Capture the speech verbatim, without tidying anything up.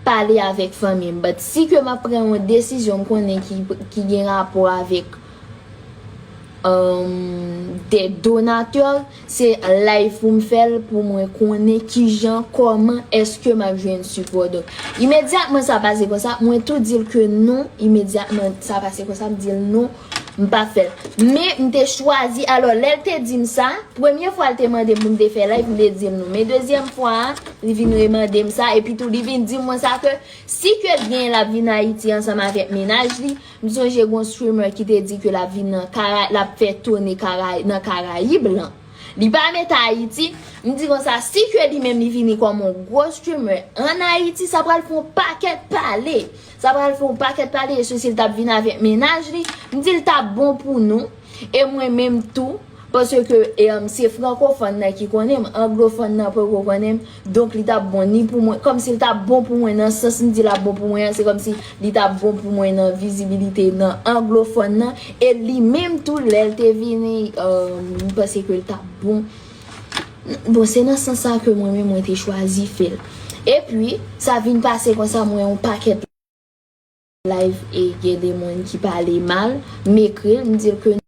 pale avèk fanmi m. But si ke m ap pran yon desizyon m konnen ki, ki gen rapò avèk um, de donatè, se live pou m fè l pou mwen konnen kijan, kòman, èske m ap jwenn sipò. Donk, imedyatman sa pase konsa, mwen tou di l ke non, imedyatman sa pase konsa, m di l non, m pa fè l. Men m te chwazi, alò, lè l te di m sa, premye fwa l te mande m pou m te fè live, m te di l non. Men dezyèm fwa a, li vin remande m sa, epi tou li vin di mwen sa ke si ke l genyen l ap vin Ayiti ansanm avèk mennaj li, m sonje gon streamer ki te di ke l ap vin nan Kara, l ap fè toune Kara, nan Karayib lan. Li pa met Ayiti. M di konsa, si ke li menm li vini kòm yon gwo streamer ann Ayiti, sa pral fè yon pakèt pale. Sa pral fè yon pakèt pale, e si l t ap vin avèk mennaj li, m di l t ap bon pou nou. E mwen menm tou, paske e, um, se frankofòn nan ki konnen m, anglofòn nan poko konnen m. Donk, li t ap bon ni pou mwen, kòmsi li t ap bon pou mwen nan sans m di l ap bon pou mwen an, se kòmsi li t ap bon pou mwen nan vizibilite nan anglofòn nan. E li menm tou, lè l te vini, um, m panse ke l t ap bon. Bon, se nan sans sa ke mwen menm mwen te chwazi fè l. Epi, sa vin pase konsa, mwen yon pakèt live e gen de moun ki pale mal, m ekri l, m di l ke